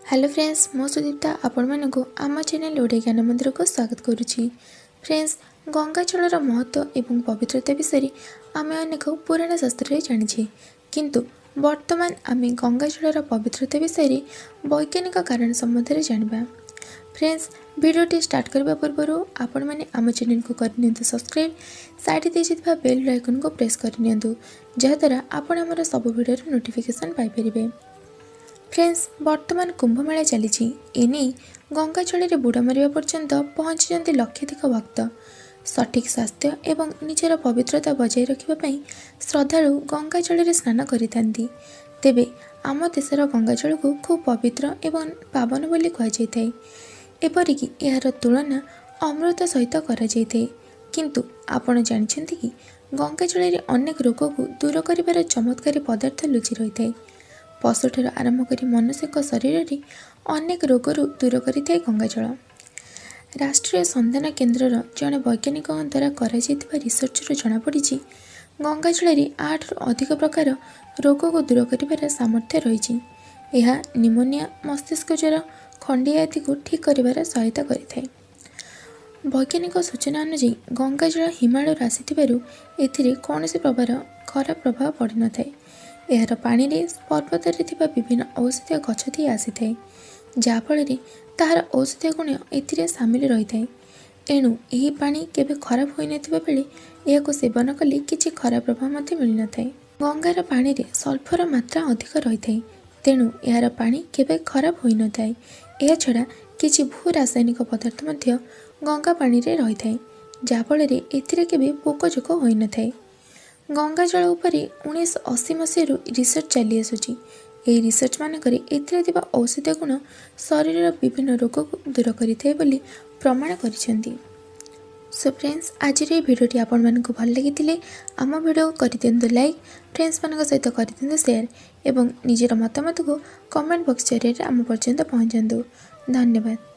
Hello friends, ମୁଁ ସୁଦୀପ୍ତା ଆପଣମାନଙ୍କୁ ଆମ ଚ୍ୟାନେଲ୍ ଓଡ଼ିଆ ଜ୍ଞାନ ମନ୍ଦିରକୁ ସ୍ୱାଗତ କରୁଛି। ଫ୍ରେଣ୍ଡସ୍, ଗଙ୍ଗା ଜଳର ମହତ୍ତ୍ୱ ଏବଂ ପବିତ୍ରତା ବିଷୟରେ ଆମେ ଅନେକ ପୁରାଣ ଶାସ୍ତ୍ରରେ ଜାଣିଛେ। କିନ୍ତୁ ବର୍ତ୍ତମାନ ଆମେ ଗଙ୍ଗା ଜଳର ପବିତ୍ରତା ବିଷୟରେ ବୈଜ୍ଞାନିକ କାରଣ ସମ୍ବନ୍ଧରେ ଜାଣିବା। ଫ୍ରେଣ୍ଡସ୍, ଭିଡ଼ିଓଟି ଷ୍ଟାର୍ଟ କରିବା ପୂର୍ବରୁ ଆପଣମାନେ ଆମ ଚ୍ୟାନେଲକୁ କରିନିଅନ୍ତୁ ସବସ୍କ୍ରାଇବ୍, ସାଇଡ଼୍ ଦିଆଯାଇଥିବା ବେଲ୍ ଆଇକନ୍କୁ ପ୍ରେସ୍ କରିନିଅନ୍ତୁ, ଯାହାଦ୍ୱାରା ଆପଣ ଆମର ସବୁ ଭିଡ଼ିଓର ନୋଟିଫିକେସନ୍ ପାଇପାରିବେ। ଫ୍ରେଣ୍ଡସ୍, ବର୍ତ୍ତମାନ କୁମ୍ଭମେଳା ଚାଲିଛି। ଏନେଇ ଗଙ୍ଗା ଜଳରେ ବୁଡ଼ ମାରିବା ପର୍ଯ୍ୟନ୍ତ ପହଞ୍ଚିଛନ୍ତି ଲକ୍ଷାଧିକ ଭକ୍ତ। ସଠିକ୍ ସ୍ୱାସ୍ଥ୍ୟ ଏବଂ ନିଜର ପବିତ୍ରତା ବଜାୟ ରଖିବା ପାଇଁ ଶ୍ରଦ୍ଧାଳୁ ଗଙ୍ଗା ଜଳରେ ସ୍ନାନ କରିଥାନ୍ତି। ତେବେ ଆମ ଦେଶର ଗଙ୍ଗା ଜଳକୁ ଖୁବ୍ ପବିତ୍ର ଏବଂ ପାବନ ବୋଲି କୁହାଯାଇଥାଏ। ଏପରିକି ଏହାର ତୁଳନା ଅମୃତ ସହିତ କରାଯାଇଥାଏ। କିନ୍ତୁ ଆପଣ ଜାଣିଛନ୍ତି କି, ଗଙ୍ଗା ଜଳରେ ଅନେକ ରୋଗକୁ ଦୂର କରିବାର ଚମତ୍କାରୀ ପଦାର୍ଥ ଲୁଚି ରହିଥାଏ? ପଶୁଠାରୁ ଆରମ୍ଭ କରି ମନୁଷ୍ୟଙ୍କ ଶରୀରରେ ଅନେକ ରୋଗରୁ ଦୂର କରିଥାଏ ଗଙ୍ଗାଜଳ। ରାଷ୍ଟ୍ରୀୟ ସନ୍ଧାନ କେନ୍ଦ୍ରର ଜଣେ ବୈଜ୍ଞାନିକଙ୍କ ଦ୍ୱାରା କରାଯାଇଥିବା ରିସର୍ଚ୍ଚରୁ ଜଣାପଡ଼ିଛି, ଗଙ୍ଗାଜଳରେ 8ରୁ ଅଧିକ ପ୍ରକାର ରୋଗକୁ ଦୂର କରିବାର ସାମର୍ଥ୍ୟ ରହିଛି। ଏହା ନିମୋନିଆ, ମସ୍ତିଷ୍କ ଜ୍ୱର, ଖଣ୍ଡିଆ ଆଦିକୁ ଠିକ୍ କରିବାର ସହାୟତା କରିଥାଏ। ବୈଜ୍ଞାନିକ ସୂଚନା ଅନୁଯାୟୀ, ଗଙ୍ଗାଜଳ ହିମାଳୟରୁ ଆସିଥିବାରୁ ଏଥିରେ କୌଣସି ପ୍ରକାର ଖରାପ ପ୍ରଭାବ ପଡ଼ିନଥାଏ। ଏହାର ପାଣିରେ ପର୍ବତରେ ଥିବା ବିଭିନ୍ନ ଔଷଧୀୟ ଗଛ ଦେଇ ଆସିଥାଏ, ଯାହାଫଳରେ ତାହାର ଔଷଧୀୟ ଗୁଣ ଏଥିରେ ସାମିଲ ରହିଥାଏ। ଏଣୁ ଏହି ପାଣି କେବେ ଖରାପ ହୋଇନଥିବା ବେଳେ ଏହାକୁ ସେବନ କଲେ କିଛି ଖରାପ ପ୍ରଭାବ ମଧ୍ୟ ମିଳିନଥାଏ। ଗଙ୍ଗାର ପାଣିରେ ସଲଫର ମାତ୍ରା ଅଧିକ ରହିଥାଏ, ତେଣୁ ଏହାର ପାଣି କେବେ ଖରାପ ହୋଇନଥାଏ। ଏହାଛଡ଼ା କିଛି ଭୂ ରାସାୟନିକ ପଦାର୍ଥ ମଧ୍ୟ ଗଙ୍ଗା ପାଣିରେ ରହିଥାଏ, ଯାହାଫଳରେ ଏଥିରେ କେବେ ପୋକଜୋକ ହୋଇନଥାଏ। ଗଙ୍ଗା ଜଳ ଉପରେ 1980 ମସିହାରୁ ରିସର୍ଚ୍ଚ ଚାଲି ଆସୁଛି। ଏହି ରିସର୍ଚ୍ଚ ମାନଙ୍କରେ ଏଥିରେ ଥିବା ଔଷଧୀୟ ଗୁଣ ଶରୀରର ବିଭିନ୍ନ ରୋଗକୁ ଦୂର କରିଥାଏ ବୋଲି ପ୍ରମାଣ କରିଛନ୍ତି। ସୋ ଫ୍ରେଣ୍ଡସ୍, ଆଜିର ଏହି ଭିଡ଼ିଓଟି ଆପଣମାନଙ୍କୁ ଭଲ ଲାଗିଥିଲେ ଆମ ଭିଡ଼ିଓକୁ କରିଦିଅନ୍ତୁ ଲାଇକ୍, ଫ୍ରେଣ୍ଡସ୍ମାନଙ୍କ ସହିତ କରିଦିଅନ୍ତୁ ସେୟାର ଏବଂ ନିଜର ମତାମତକୁ କମେଣ୍ଟ ବକ୍ସ ଜରିଆରେ ଆମ ପର୍ଯ୍ୟନ୍ତ ପହଞ୍ଚାନ୍ତୁ। ଧନ୍ୟବାଦ।